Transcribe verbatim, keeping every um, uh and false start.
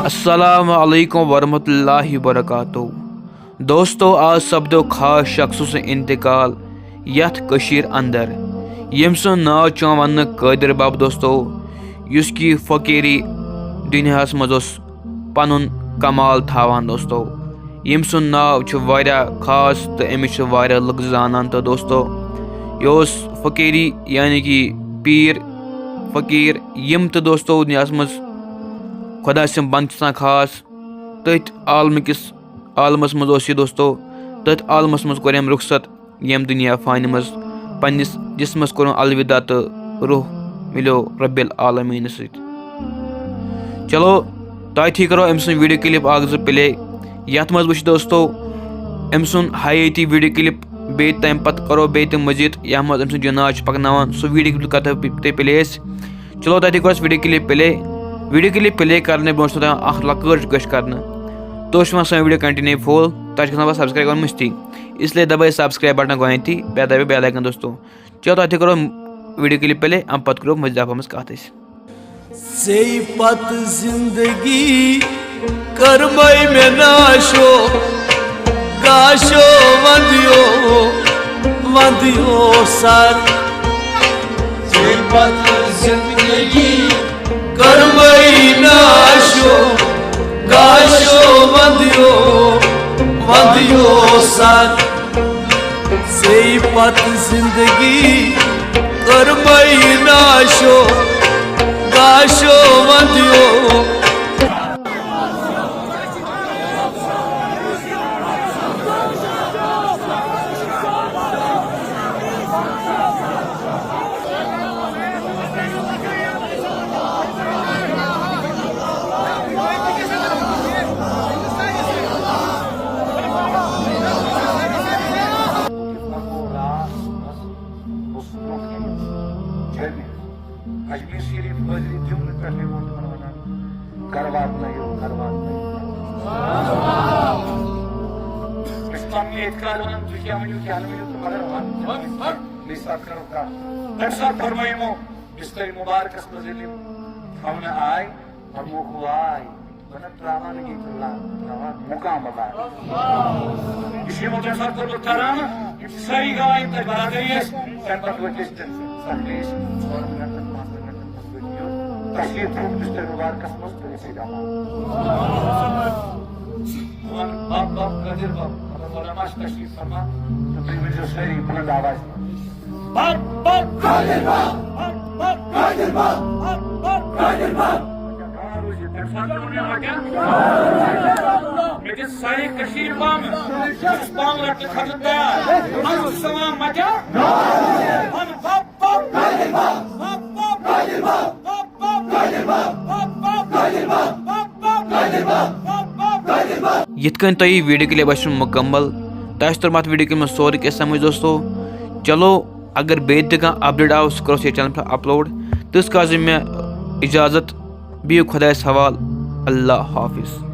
السلام علیکم ورحمۃ اللہ وبرکاتہ۔ دوستو، آز سپدو خاص شخص سُنٛد انتقال یتھ کٔشیٖر اندر، ییٚمۍ سُنٛد ناو چھُ یِوان وننہٕ قٲدر بب۔ دوستو، یُس کہِ فقیٖری دُنیاہس منٛز اوس پنُن کمال تھاوان۔ دوستو، ییٚمۍ سُنٛد ناو چھُ واریاہ خاص تہٕ أمِس چھِ واریاہ لُکھ زانان۔ تہٕ دوستو، یہِ اوس فقیٖری، یعنی کہِ پیٖر، فقیٖر، یِم تہٕ دوستو دُنیاہس منٛز خۄدا سٕنٛدۍ بنٛدٕ چھِ آسان خاص، تٔتھۍ عالمہٕ کِس عالمس منٛز اوس یہِ۔ دوستو، تٔتھۍ عالمس منٛز کوٚر أمۍ رُخصت ییٚمہِ دُنیا فانہِ منٛز، پننِس جسمس کوٚرُن الوداع تہٕ روح مِلیو رب العالمیٖنس سۭتۍ۔ چلو، تۄہہِ تھی کرو أمۍ سٕنٛز ویڈیو کلپ اکھ زٕ پلے، یتھ منٛز وٕچھ دوستو أمۍ سُنٛد حیٲتی ویڈیو کلپ، بیٚیہِ تمہِ پتہٕ کرو بیٚیہِ تہِ مزید یتھ منٛز أمۍ سُنٛد جناز چھُ پکناوان، سُہ ویڈیو کلپ کرو تۄہہِ پلے أسۍ۔ چلو، تۄہہِ تہِ کرو أسۍ video clip play. Video clip play کرنہٕ برونٛہہ چھُ تۄہہِ اکھ لۄکٕٹ رِکویسٹ کرنہٕ۔ تُہۍ چھِو آسان ویڈیو کنٹینیو فول، تۄہہِ چھِ گژھان پتہٕ سبسکرایب کرُن مٔشتٕے، اس لیے دبٲیِو سبسکرایب بٹن گۄڈٕنیتھٕے، بیٚیہِ دبٲیِو بیل آیکن دوستو۔ چلو، تۄہہِ تہِ کرو ویڈیو کلپ پلے، امہِ پتہٕ کرو مزید اکھ أمِس کتھ أسۍ۔ ژے پتہٕ زندگی کٔرمَے مےٚ ناشو، گاشو وندیو، وندیو سر۔ ژے پتہٕ زندگی کٔرمَے ناشو، گاشو وندیو، وندیو سر۔ ژے پتہٕ زندگی کٔرمَے ناشو، گاشو وندیو۔ اجمیر شریف حٲضری دیُن نہٕ پٮ۪ٹھَے ووت تِمَن وَنان، "گَرٕ واتنٲیِو، گَرٕ واتنٲیِو۔" أسۍ چھِ پَنُن اعتقاد وَنان، تُہۍ کیٛاہ ؤنِو، کیٛاہ نہٕ ؤنِو، تہٕ مگر وَن، نِثار کَرو کَتھ۔ تَمہِ ساتہٕ فرمٲیِمو، بِستَرِ مُبارکَس منٛز ییٚلہِ یِم تھاونہٕ آے، فرمووُکھ، "واے۔" بہٕ نہ تراوان ییٚتہِ لا-، تراوان مُقام بار۔ یہِ چھُ یِمو تَمہِ ساتہٕ کوٚرمُت کرامت، یِم چھِ سٲری گواہ، یِم تَتہِ برادٔری ٲسۍ، تَمہِ پَتہٕ ؤتھۍ أسۍ تہٕ تَتہِ گٔے أسۍ ژورَن گھنٹَن، پانٛژَن گھنٹَن پَتہٕ ؤتھۍ یور۔ تَشریٖف تھوٚو بِستَرِ مُبارکَس منٛز تہٕ أسۍ ٲسۍ دَپان۔ بہٕ وَنہٕ بَب، بَب، قٲدِر بَب، مطلب علماء چھِ تَشریٖف فرما تہٕ تُہۍ ؤنۍزیو سٲری بُلنٛد آوازِ منٛز۔ بَب، بَب، قٲدِر بَب، بَب، بَب، قٲدِر بَب، بَب، بَب، قٲدِر بَب۔ مےٚ دِژ سارے کٔشیٖرِ پامہٕ، بہٕ چھُس پامہٕ رٹنہٕ خٲطرٕ تیار۔ اَتھ چھُ سلام مَچا۔ یِتھ کٔنۍ تۄہہِ یہِ ویڈیو کلپ آسہِ مُکمل، تۄہہِ آسہِ توٚرمُت ویڈیو کلپ منٛز سورُے کینٛہہ سمجھ دوستو۔ چلو، اگر بیٚیہِ تہِ کانٛہہ اپڈیٹ آو، سُہ کرو أسۍ یتھ چینل پٮ۪ٹھ اپلوڈ۔ تیٖژ کال زِ مےٚ اجازت، بِہِو خۄدایس حوال، اللہ حافظ۔